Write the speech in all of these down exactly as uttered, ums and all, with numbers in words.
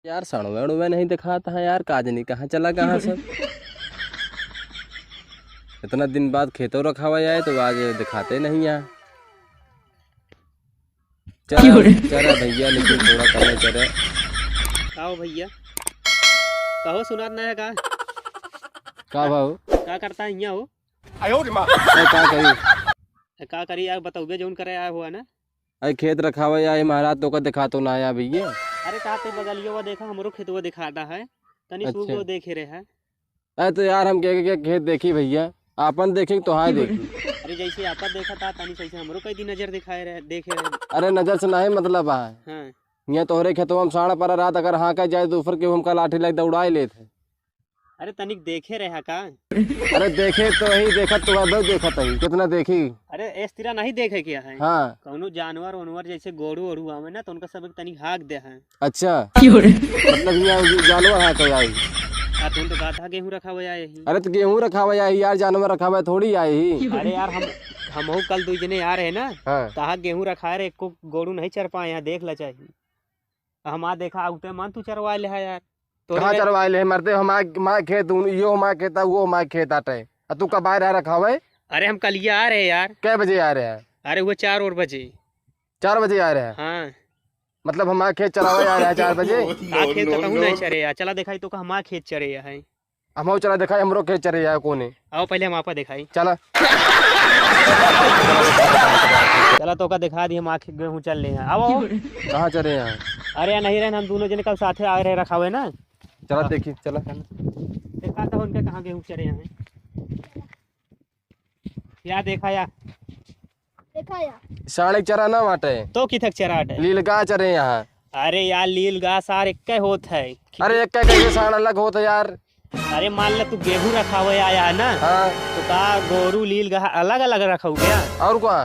यार, सड़वे उड़वे नहीं दिखाता है यार, का जानी कहाँ चला, कहाँ सब। इतना दिन बाद खेतों रखावा जाए तो आज दिखाते नहीं यहाँ। चरा, क्यों रे? चरा भैया, लेकिन थोड़ा कम चरा। का हो भैया, कहो सुनात ना है का? का भाऊ? का करता है यहाँ हो? आयो रे माँ। ए, का करी? ए, का करी यार, बतौबे जौन करे आया हुआ ना। अरे खेत रखावे आए महाराज, तोका देखा तो ना आया भैया। अरे का ते बगलियो वा देखा, हमरो खेतवा दिखाता है, तनी अच्छा। सूगो देखे रहे है। अरे तो यार हम के, के, के खेत देखी भैया, आपन देखी तो हाय देखी। अरे जैसे आपन देखा था तनी सही से हमरो कई दिन नजर दिखाए रहे, देखे रहे। अरे नजर से नहीं मतलब है। हाँ। यहाँ तोहरे खेतवा में साढ़ पर रात अगर हाँका जाए तो ऊपर के हमका लाठी लाइके दौड़ाए लेत है। अरे तनिक देखे रहे का? अरे देखे तो ही, देखत तो वह देखत ही, कितना देखी। अरे एस तिरा नहीं देखे के है। हाँ। कौनो जानवर वानवर जैसे गोरू ओरू आवे ना तो उनका सब एक तनिक हाँक दे है। अच्छा। क्यों रे? मतलब यहाँ जानवर हाँके आई। आ तुम तो गाधा गेहूँ रखावे आए ही। अरे तो गेहूँ रखावे आई यार, जानवर रखावे थोड़ी आई ही। अरे यार हम, हमहू कल दो जने आ रहे ना। हाँ। तहाँ गेहूँ रखा रहे, एको गोरू नहीं चर पाए, यहाँ देख ला चाहिए। हमार देखा, आउते मन तू चरवाए ले है यार। तोरे कहाँ में चरवाए ले है मर्दे? हमार, हमार खेत, उन-, यो हमार खेत है, वो हमार खेत आटे। आ तू कब आए रहा रखावे? अरे हम कलिया आ रहे यार। कै बजे आ रहे हैं? अरे वो चार और बजे। चार बजे आ रहे हैं? हाँ। मतलब हमार खेत चरावे आ रहे हैं चार बजे? का खेत तो कहूँ नहीं चरे यार। चला देखाई तो का हमार खेत चरे है। हमहू चला देखाई, हमरो खेत चरे आए कोने। आओ पहले हम आपा देखाई। चला। चला तोका देखा दी, हम आखिर गेहूँ चर ले हैं। आओ, आओ। कहाँ चरे हैं? अरे यार नहीं रहे, हम दोनों जने कल साथे आ रहे रखावे ना। चला हाँ। देखी, चला। चल। देखा था उनका कहाँ गेहूँ चरे हैं। या देखा या। देखा या। साढ़े चरा ना बाटे। तो किथक चरा बाटे? लीलगा चरे यहाँ। अरे यार, लीलगा सार एक्के होत है। अरे एक्के कैसे साढ़ अलग होत है यार? अरे मान ले तू गेहूँ रखावे आया है ना, हाँ। तो का गोरू लीलगा अलग अलग रखऊ क्या? और का?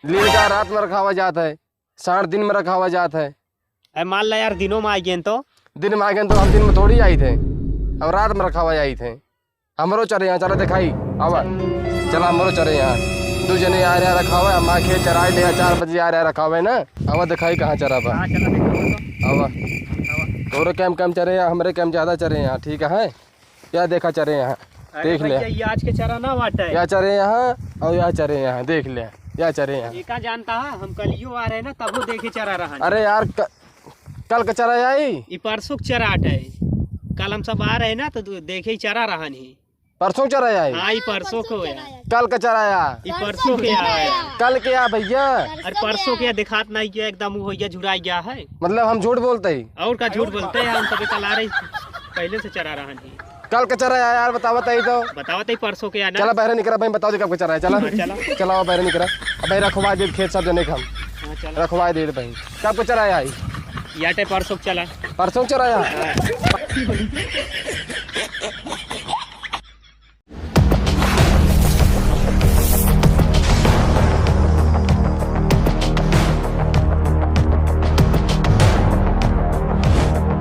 लीलगा रात में रखावा जात है, साढ़ दिन में रखावा जात है। अरे मान ले यार, दिनों में आ गए तो? दिन में आ गए तो हम दिन में थोड़ी आई थे, हम रात में रखावा आई थे। हमरो चरे यहाँ, चला देखाई। आवा। चला हमरो चरे यहाँ। दू जने आ रहा रखावे, हम आखे चराए ले, चार बजे आ रहा रखावे ना। आवा देखाई कहाँ चरा बा। हाँ, चला देखा तो। आवा। आवा। तोरे कैम कम चरे यहाँ, हमरे कैम ज्यादा चरे यहाँ, ठीक है? या देखा चरे यहाँ। अरे देख ले। भैया, ये आज के चरा ना बाटे। या चरे यहाँ और या चरे यहाँ, देख ले। या चरे यहाँ। ये का जानता है, हम कलियो आ रहे ना, तबो देखे चरा रहा। अरे यार, क-, कल के चरा आई? ई परसों के चरा हटे। कल हम सब आ रहे ना, तो दु-, देखे ही चरा रहन ही। परसों चरा आई? हाँ, ई परसों को है। कल के चरा आया? ई परसों के आया। कल के आ भैया? अरे परसों के दिखात नहीं गया, एकदम वो हो गया, झुरा गया है। मतलब हम झूठ बोलते ही? और का झूठ बोलते हैं, हम सभी कल आ रहे, पहले से चरा रहन ही। कल के चरा आया यार, बतावा तई तो। बतावा तई परसों के आना। चला बहरे निकरा भाई, बताओ जी कब के चरा है, चला। हाँ, चला। चला बहरे निकरा। अब भाई रखवा दे खेत सब जने के हम। हाँ, चला। रखवा दे भाई। कब के चरा है आई? याटे परसों के चला। परसों के चरा है? हाँ।